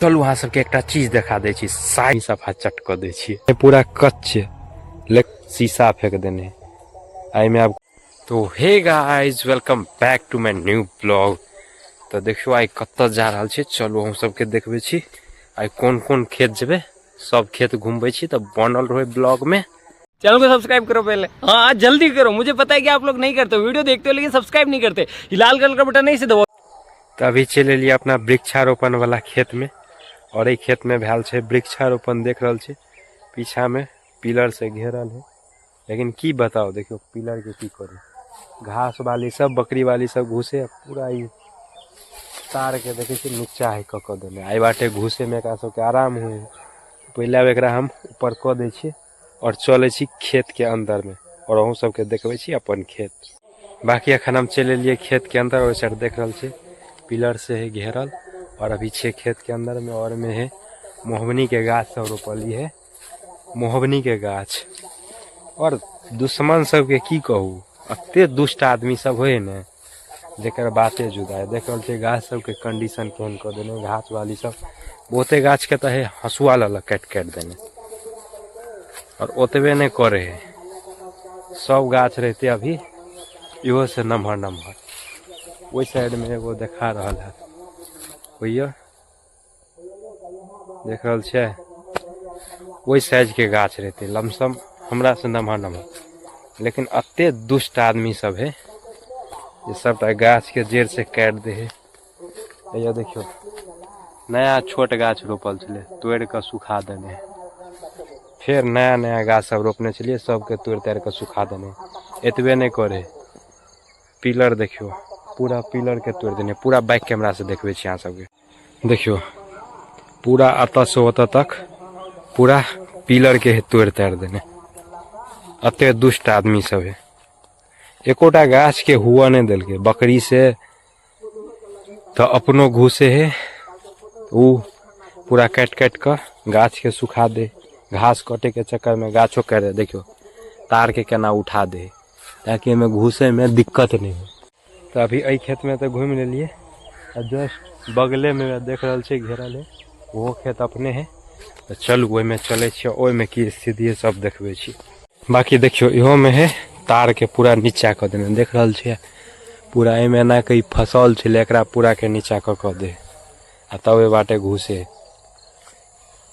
चलू अहाँ सबके एकटा चीज देखा दै छी। साई सफा चट कऽ दै छियै, पूरा कच्च ले शीशा फेंक देने एहिमे। आब तो hey guys, welcome back to my new blog. तऽ देखियौ आइ कतऽ जा रहल छी, चलू हम सबके देखबै छी आइ कोन कोन खेत जेबै, सब खेत घुमबै छी, तऽ बनल रहै ब्लॉग में। चैनल को सब्सक्राइब करो पहले, हाँ जल्दी करो। मुझे पता है कि आप लोग नहीं करते, वीडियो देखते हो लेकिन सब्सक्राइब नहीं करते। ये लाल कलर का बटन नहीं से दबाओ। तऽ अभी चलि एलियै अपना वृक्षारोपण वाला खेत में, और एहि खेत में भेल छै वृक्षारोपण। देख रहल छी पीछा में पिलर से घेरल है, लेकिन की बताओ, देखियौ पिलर के की करू, घास वाली सब बकरी वाली सब घुसे पूरा ई तार के देखै छी नीचा है कऽ कऽ देने। एहि बाटे घुसे में एकरा सबके आराम होइ। पहिले आब एकरा हम ऊपर कऽ दै छियै और चलै छी खेत के अंदर में, और अहूँ सबके देखबै छी अपन खेत। बाकी अखन हम चलि एलियै खेत के अंदर, ओहि साइड देख रहल छी पिलर से है घेरल, और अभी छियै खेत के अंदर में, और में है महोगनी के गाछ सब रोपल है, महोगनी के गाछ। और दुश्मन सबके की कहू, एते दुष्ट आदमी सब होइ ने जेकर बाते जुदा है। देख रहल छियै गाछ सबके कंडीशन केहन कऽ देने, घास वाली सब बहुते गाछ के तऽ है हँसुआ लऽ लऽ काटि काटि देने, और ओतबे नहि करे है, सब गाछ रहते अभी इहो से नमहर नमहर। ओहि साइड में एगो देखा रहल है, होइया देख रहल छियै ओहि साइज के गाछ रहते लमसम हमरा से नमहर नमहर, लेकिन एते दुष्ट आदमी सब है जे सबटा गाछ के जड़ से काटि दे है। हैया देखियौ नया छोट गाछ रोपल छलै, तोड़ि कऽ सुखा देने है। फेर नया नया गाछ सब रोपने छलियै, सबके तोड़ि ताड़ि कऽ सुखा देने। एतबे नहि करे, पिलर देखियौ पूरा पिलर के तोड़ि देने। पूरा बैक कैमरा से देखबै छी अहाँ सबके। देखियौ पूरा एतऽ से ओतऽ तक पूरा पिलर के है तोड़ि ताड़ि देने। एते दुष्ट आदमी सब है, एकोटा गाछ के हुआ नहि देलकै। बकरी से तऽ अपनो घुसे है, उ पूरा काटि काटि कऽ गाछ के सुखा दे, घास कटे के चक्कर में गाछो काटि दे। देखियौ तार के केना उठा दे ताकि एहिमे घुसे में दिक्कत नहि हो। तऽ अभी एहि खेत में तऽ घुमि लेलियै, आ जस्ट बगले में देख रहल छियै घेरल है, ओहो खेत अपने है। तऽ चलू ओहिमे चलै छियै, ओहिमे की स्थिति है सब देखबै छी। बाकी देखियौ इहोमे है तार के पूरा नीचा कऽ देने, देख रहल छियै पूरा एहिमे एना कऽ ई फसल छलै, एकरा पूरा के नीचा कऽ कऽ दे आ तब ओहि बाटे घुसे।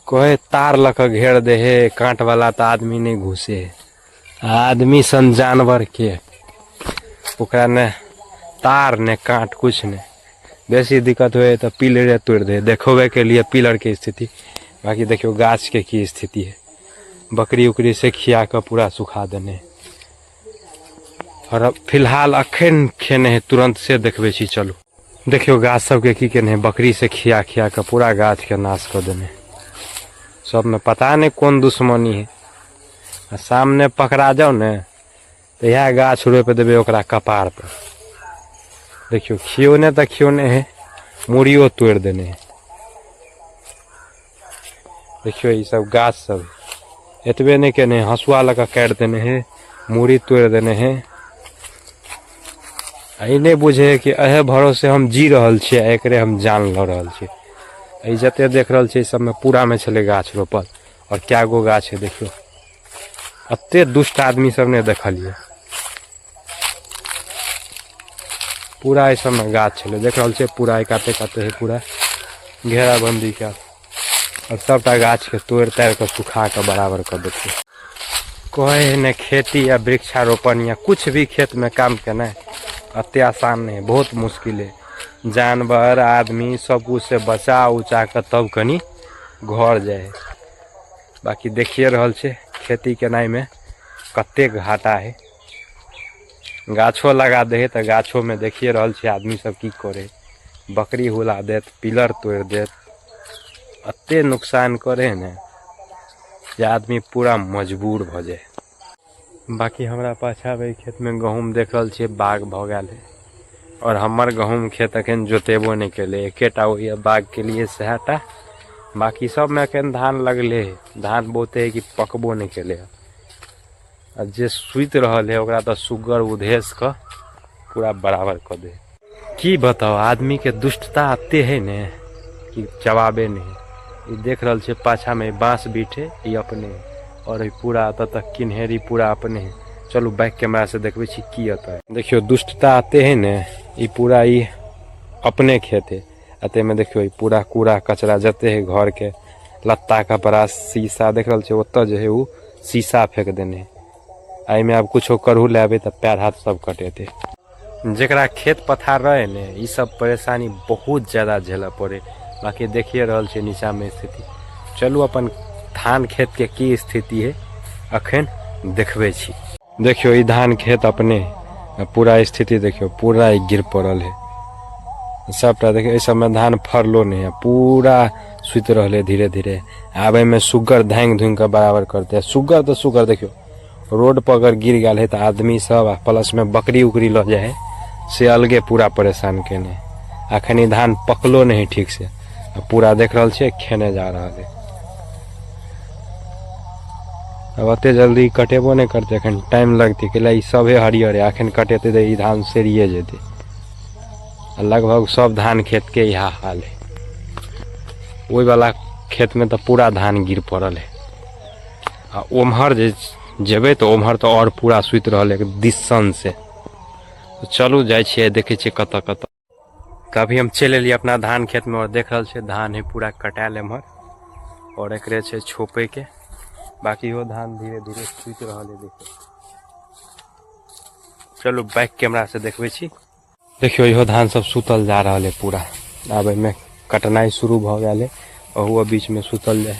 कहे तार लऽ कऽ घेर दे हे, काँट वाला तऽ आदमी नहि घुसे, आदमी सन जानवर के ओकरा ने तार ने काँट कुछ नहि। बेसी दिक्कत होइ तऽ पिलरे तोड़ि दे, देखबे के लिए पिलर के स्थिति। बाकी देखियौ गाछ के की स्थिति है, बकरी उकरी से खिया कऽ पूरा सुखा देने। और अब फिलहाल अखन खेने है तुरंत से देखबै छी। चलू देखियौ गाछ सबके की केने है, बकरी से खिया खिया कऽ पूरा गाछ के नाश कऽ देने। सबमे पता नहि कोन दुश्मनी है, आ सामने पकड़ा जाओ ने तऽ इएह गाछ रोपि देबै ओकरा कपार पर। देखियौ खियौने तऽ खियौने है, मुड़ियो तोड़ि देने है। देखियौ ई सब गाछ सब एतबे नहि केने, हँसुआ लऽ कऽ काटि देने है, मुड़ी तोड़ि देने है। आ ई नहि बुझे है कि अहे भरोसे हम जी रहल छियै, एकरे हम जान लऽ रहल छियै। ई जते देख रहल छियै सबमे पूरामे छलै गाछ रोपल, और कए गो गाछ है देखियौ। एते दुष्ट आदमी सब नहि देखलियै, पूरा एहि सबमे गाछ छलै, देख रहल छियै पूरा काते काते है पूरा घेराबंदी कयल, और सबटा गाछ के तोड़ि ताड़ि कऽ सुखा कऽ बराबर कऽ देतै। कहै है ने खेती या वृक्षारोपण या कुछ भी खेत में काम केनाइ एते आसान नहि है, बहुत मुश्किल है। जानवर आदमी सब कुछ से बचा उचा कऽ तब कनि घर जाइ है। बाकी देखिए रहल छै खेती केनाइमे कतेक घाटा है। गाछो लगा दे है तऽ गाछोमे देखिए रहल छै आदमी सब की करे, बकरी हुला देत, पिलर तोड़ि देत, एते नुकसान करे ने जे आदमी पूरा मजबूर भऽ जाए। बाकी हमरा पाछा एहि खेतमे गहूँम देख रहल छियै बाग भऽ गेल है, और हमर गहूँम खेत अखन जोतेबो नहि केलै, एकेटा होइए बाग केलियै सएह टा। बाकी सबमे अखन धान लगले है, धान बहुते है कि पकबो नहि केलै हँ। आ जे सुति रहल है ओकरा तऽ सुगर उधेस कऽ पूरा बराबर कऽ दे। की बताउ आदमीके दुष्टता एते है ने कि जवाबे नहि है। ई देख रहल छियै पाछामे बाँस बीट है, ई अपने है। और ई पूरा एतऽ तक किन्हेरी पूरा अपने है। चलू बैक कैमरा से देखबै छी की एतऽ है। देखियौ दुष्टता एते है ने, ई पूरा ई अपने खेत है। एतेमे देखियौ ई पूरा कूड़ा कचरा जते है घर के लत्ता कपड़ा शीशा देख रहल छियै, ओतऽ जे है ओ शीशा फेंक देने है। एहिमे आब कुछो करहु लेबै तऽ पैर हाथ सब कटेतै। जकरा खेत पथार रहे ने, ई सब परेशानी बहुत ज़्यादा झेलऽ पड़े। बाकी देखिए रहल छियै नीचामे स्थिति। चलू अपन धान खेतके की स्थिति है अखन देखबै छी। देखियौ ई धान खेत अपने है, पूरा स्थिति देखियौ, पूरा ई गिर पड़ल है सबटा। देखियौ एहि सबमे धान फड़लो नहि है, पूरा सुति रहलै धीरे धीरे। आब एहिमे सुग्गर धाँगि धुँगि कऽ बराबर करतै। सुग्गर तऽ सुग्गर देखियौ रोड पर अगर गिर गेल है तऽ आदमी सब आ प्लस में बकरी उकरी लऽ जाइ है से अलगे पूरा परेशान केने। अखन ई धान पकलो नहि ठीक से, आ पूरा देख रहल छियै खेने जा रहल है। अब एते जल्दी कटेबो नहि करतै, अखन टाइम लगतै, कैला ई सभे हरियर है। अखन कटेतै तऽ ई धान सड़िए जेतै। आ लगभग सब धान खेत के इएह हाल है। ओहि वाला खेत में तऽ पूरा धान गिर पड़ल है। आ ओम्हर जे जेबै तऽ ओम्हर तऽ आओर पूरा सुति रहल है दिसन से। चलू जाइ छियै, देखै छियै कतऽ कतऽ। तऽ अभी हम चलि एलियै अपना धान खेतमे और देख रहल छियै धान है पूरा कटायल एम्हर और एकरे छै छोपैके। बाकी इहो धान धीरे धीरे सुति रहल है। देखियौ, चलू बैक कैमरा से देखबै छी। देखियौ इहो धान सब सुतल जा रहल है पूरा। आब एहिमे कटनाइ शुरू भऽ गेल है, ओहो बीचमे सुतल जाइ।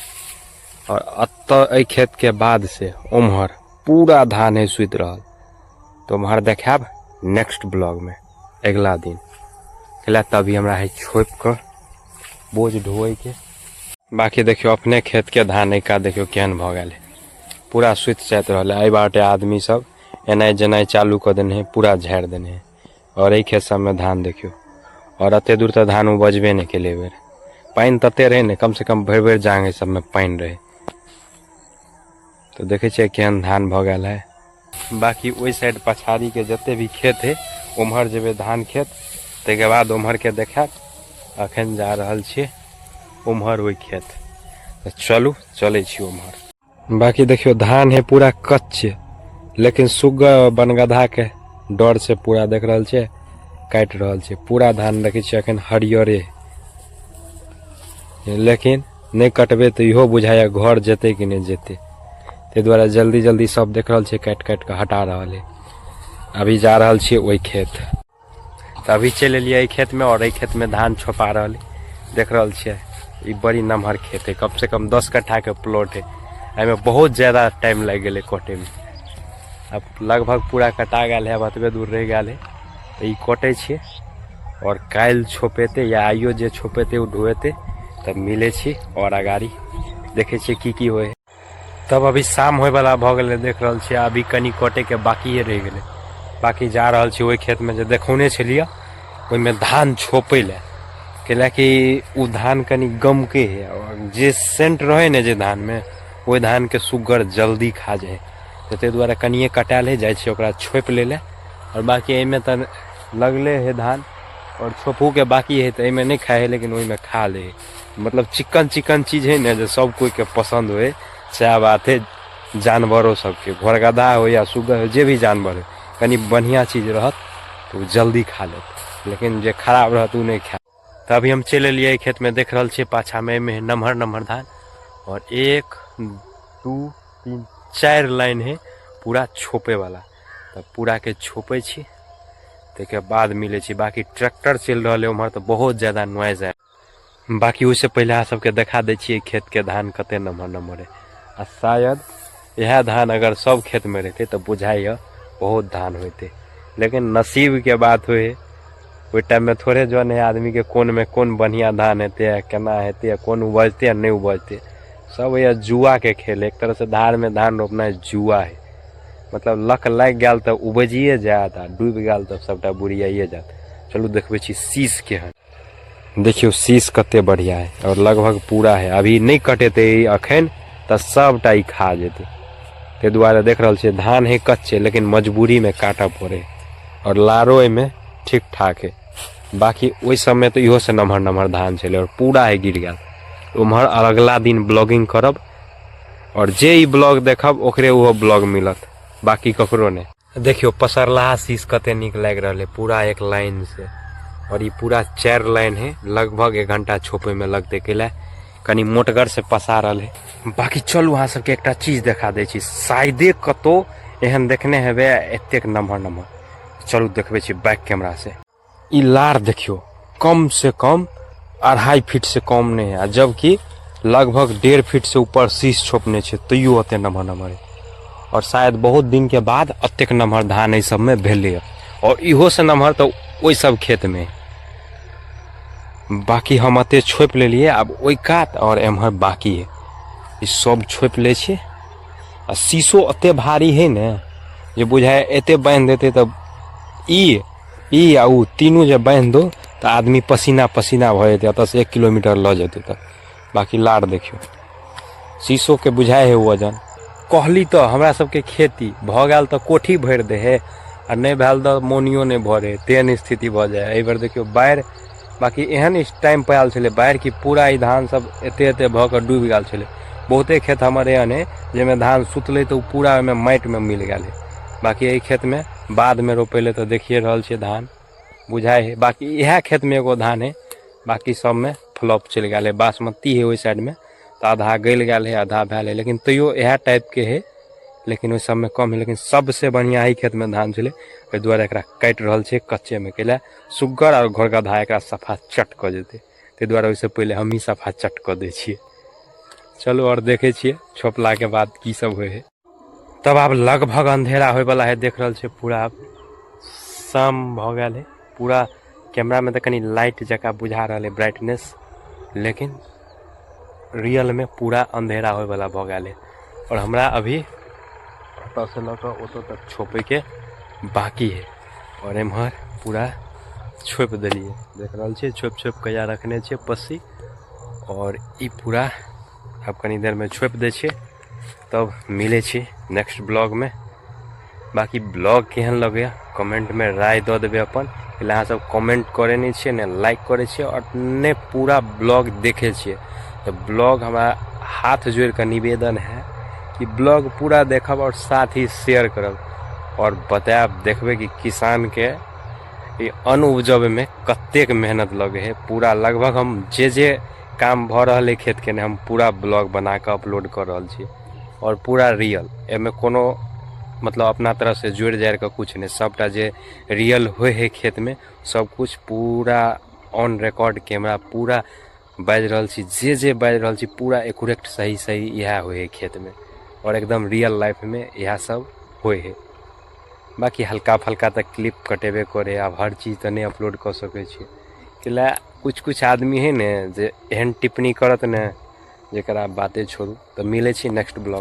और एतऽ एहि खेतके बाद से ओम्हर पूरा धान है सुति रहल। तऽ ओम्हर देखायब नेक्स्ट ब्लॉगमे अगिला दिन। कैला तभी हमरा है छोपि कऽ बोझ ढोएके। बाकी देखियौ अपने खेतके धान एका देखियौ केहन भऽ गेल है, पूरा सुति जाइत रहल है। एहि बाटे आदमी सब एनाइ जेनाइ चालू कऽ देने है, पूरा झाड़ि देने है। और एहि खेत सबमे धान देखियौ, और एते दूर तऽ धान उपजबे नहि केलै। एहि बेर पानि तते रहै ने, कम से कम भरि भरि जाँघ एहि सबमे पानि रहै। तऽ देखै छियै केहन धान भऽ गेल है। बाकी ओहि साइड पछाड़ीके जते भी खेत है ओम्हर जेबै धान खेत, ताहिके बाद ओम्हरके देखायब। अखन जा रहल छियै ओम्हर ओहि खेत, तऽ चलू चलै छी ओम्हर। बाकी देखियौ धान है पूरा कच्चे, लेकिन सुग्गर बनगधा के डर से पूरा देख रहल छियै काटि रहल छै। पूरा धान देखै छियै अखन हरियरे है, लेकिन नहि कटबै तऽ इहो बुझाइए घर जेतै कि नहि जेतै, ताहि दुआरे जल्दी जल्दी सब देख रहल छै काटि काटि कऽ हटा रहल है। अभी जा रहल छियै ओहि खेत। तऽ अभी चलि एलियै एहि खेतमे और एहि खेतमे धान छोपा रहल है। देख रहल छियै ई बड़ी नमहर खेत है, कम से कम 10 कट्ठाके प्लॉट है। एहिमे बहुत ज्यादा टाइम लागि गेलै कटैमे। अब लगभग पूरा कटा गेल है, अब एतबे दूर रहि गेल है। तऽ ई कटै छियै और काल्हि छोपेतै या आइयो जे छोपेतै ओ ढोएतै। तब मिलै छी और अगाड़ी देखै छियै की की होइ है। तब अभी शाम होइवला भऽ गेलै, देख रहल छियै अभी कनि कटैके बाकिए रहि गेलै। बाकी जा रहल छी ओहि खेतमे जे देखौने छलियै, ओहिमे धान छोपै लए, कैलाकि ओ धान कनि गमकै है और जे सेंट रहै ने जे धानमे, ओहि धानके सुग्गर जल्दी खा जाइ है। तऽ ताहि दुआरे कनिए कटायल है, जाइ छियै ओकरा छोपि लै लए। आओर बाकी एहिमे तऽ लगले है धान और छोपहूके बाकी है, तऽ एहिमे नहि खाइ है लेकिन ओहिमे खा लै है। मतलब चिकन चिकन चीज है ने जे सब कोइके पसन्द होइ, सएह बात है। जानवरो सबके, घोड़गधा हो या सुगर हो, जे भी जानवर हो, कनि बढ़िआँ चीज रहत तऽ ओ जल्दी खा लेत, लेकिन जे खराब रहत ओ नहि खायत। तऽ अभी हम चलि एलियै एहि खेतमे, देख रहल छियै पाछामे एहिमे नमहर नमहर धान और 1 2 3 4 लाइन है पूरा छोपैवला। तऽ पूराके छोपै छी, ताहिके बाद मिलै छी। बाकी ट्रैक्टर चलि रहल है उम्हर तऽ बहुत ज्यादा नॉइज आयल। बाकी ओहिसँ पहिले अहाँ सबके देखा दै छियै खेतके धान कते नमहर नमहर है। आ शायद इएह धान अगर सब खेतमे रहितै तऽ बुझाइए बहुत धान होइतै, लेकिन नसीबके बात होइ है। ओहि टाइममे थोड़े जन है आदमीके कोनमे कोन बढ़िआँ धान हेतै आ केना हेतै आ कोन उपजतै आ नहि उपजतै। सब होइए जुआके खेल, एक तरहसँ धारमे धान रोपनाइ जुआ है। मतलब लक लागि गेल तऽ उपजिए जायत आ डूबि गेल तऽ सबटा बुड़ियाइए जायत। चलू देखबै छी शीश केहन। देखियौ शीश कते बढ़िया है और लगभग पूरा है। अभी नहि कटेतै अखन तऽ सबटा ई खा जेतै, ताहि दुआरे देख रहल छियै धान है कच्चे, लेकिन मजबूरीमे काटऽ पड़ै और लारो एहिमे ठीक ठाक है। बाकी ओहि सबमे तऽ इहोसँ नमहर नमहर धान छलै आओर पूरा ही गिर गेल। उम्हर अगला दिन ब्लॉगिंग करब आओर जे ई ब्लॉग देखब ओकरे ओहो ब्लॉग मिलत, बाकी ककरो नहि। देखियौ पसरलाहा शीश कते नीक लागि रहल है, पूरा एक लाइन से। और ई पूरा 4 लाइन है, लगभग 1 घंटा छोपे में लगते, कैला कनी मोटगर से पसारल है। बाकी चलू अहाँ सबके एकटा चीज देखा दै छी, शायदे कतौ एहन देखने हेबै एतेक नमहर नमहर। चलू देखबै छी बैक कैमरा से। ई लार देखियौ कम से कम 2.5 फीट से कम नहीं है, आ जबकि लगभग 1.5 फीट से ऊपर शीश छोपने छै, तैयो ओते नमहर नमहर है। और शायद बहुत दिन के बाद अतेक नमहर धान एहि सबमे भेलै, और इहो से नमहर तऽ ओहि सब खेत में है। बाकी हम अते छोपि लेलियै, आब ओहि कात और एम्हर बाकी है, ई सब छोपि लै छियै। आ शीशो अते भारी है ने जे बुझाय एते बान्हि देतै तऽ ई आ उ तीनू जे बान्हि दो तऽ आदमी पसीना पसीना भऽ जेतै, एतऽसँ 1 किलोमीटर लऽ जेतै। तऽ बाकी लार देखियौ शीशोके बुझाइ है वजन। कहली तऽ हमरा सबके खेती भऽ गेल तऽ कोठी भरि दै है, आ नहि भेल तऽ मोनियो नहि भरे, तेहन स्थिति भऽ जाइ है। एहिबेर देखियौ बाढ़ि, बाकी एहन टाइम पर आयल छलै बाढ़ि कि पूरा ई धान सब एते एते भऽ कऽ डूबि गेल छलै। बहुते खेत हमर एहन है जाहिमे धान सुतलै तऽ ओ पूरा ओहिमे माटिमे मिल गेल है। बाकी एहि खेतमे बादमे रोपेलै तऽ देखिए रहल छियै धान बुझाइ है। बाकी इएह खेतमे एगो धान है, बाकी सबमे फ्लॉप चलि गेल है। बासमती है ओहि साइडमे तऽ आधा गलि गेल है, आधा भेल है, लेकिन तैयो इएह टाइपके है, लेकिन ओहि सबमे कम है। लेकिन सबसँ बढ़िआँ एहि खेतमे धान छलै, एहि दुआरे एकरा काटि रहल छै कच्चेमे, कैला सुग्गर आओर घरगधा एकरा सफा चट कऽ जेतै, ताहि दुआरे ओहिसँ पहिले हमही सफा चट कऽ दै छियै। चलू आओर देखै छियै छोपलाके बाद की सब होइ है। तब आब लगभग अंधेरा होइवला है, देख रहल छियै पूरा आब शाम भऽ गेल है। पूरा कैमरामे तऽ कनि लाइट जकाँ बुझा रहल है ब्राइटनेस, लेकिन रियलमे पूरा अंधेरा होइवला भऽ गेल है। आओर हमरा अभी एतऽसँ लऽ कऽ ओतऽ तक छोपैके बाकी है। आओर एम्हर पूरा छोपि देलियै, देख रहल छियै छोपि छोपि कऽ या रखने छियै पस्सी। आओर ई पूरा आब कनि देरमे छोपि दै छियै, तब मिलै छी नेक्स्ट ब्लॉगमे। बाकी ब्लॉग केहन लगैए कमेंटमे राय दऽ देबै अपन, कैला अहाँ सब कमेंट करै नहि छियै, नहि लाइक करै छियै आओर नहि पूरा ब्लॉग देखै छियै। तऽ ब्लॉग हमरा हाथ जोड़िकऽ निवेदन है कि ब्लॉग पूरा देखब आओर साथ ही शेयर करब आओर बतायब, देखबै कि किसानके ई अन्न उपजबैमे कतेक मेहनत लगै है। पूरा लगभग हम जे जे काम भऽ रहल है खेतके ने, हम पूरा ब्लॉग बनाकऽ अपलोड कऽ रहल छी आओर पूरा रियल, एहिमे कोनो मतलब अपना तरफसँ जोड़ि जाड़िकऽ किछु नहि, सबटा जे रियल होइ है खेतमे सब किछु पूरा ऑन रिकॉर्ड कैमरा पूरा बाजि रहल छी, जे जे बाजि रहल छी पूरा एक्यूरेट सही सही इएह होइ है खेतमे आओर एकदम रियल लाइफमे इएह सब होइ है। बाकी हल्का फल्का तऽ क्लिप कटेबे करै, आब हर चीज तऽ नहि अपलोड कऽ सकै छियै, कैला किछु किछु आदमी है ने जे एहन टिप्पणी करत ने जकरा बाते छोड़ू। तऽ मिलै छी नेक्स्ट ब्लॉग।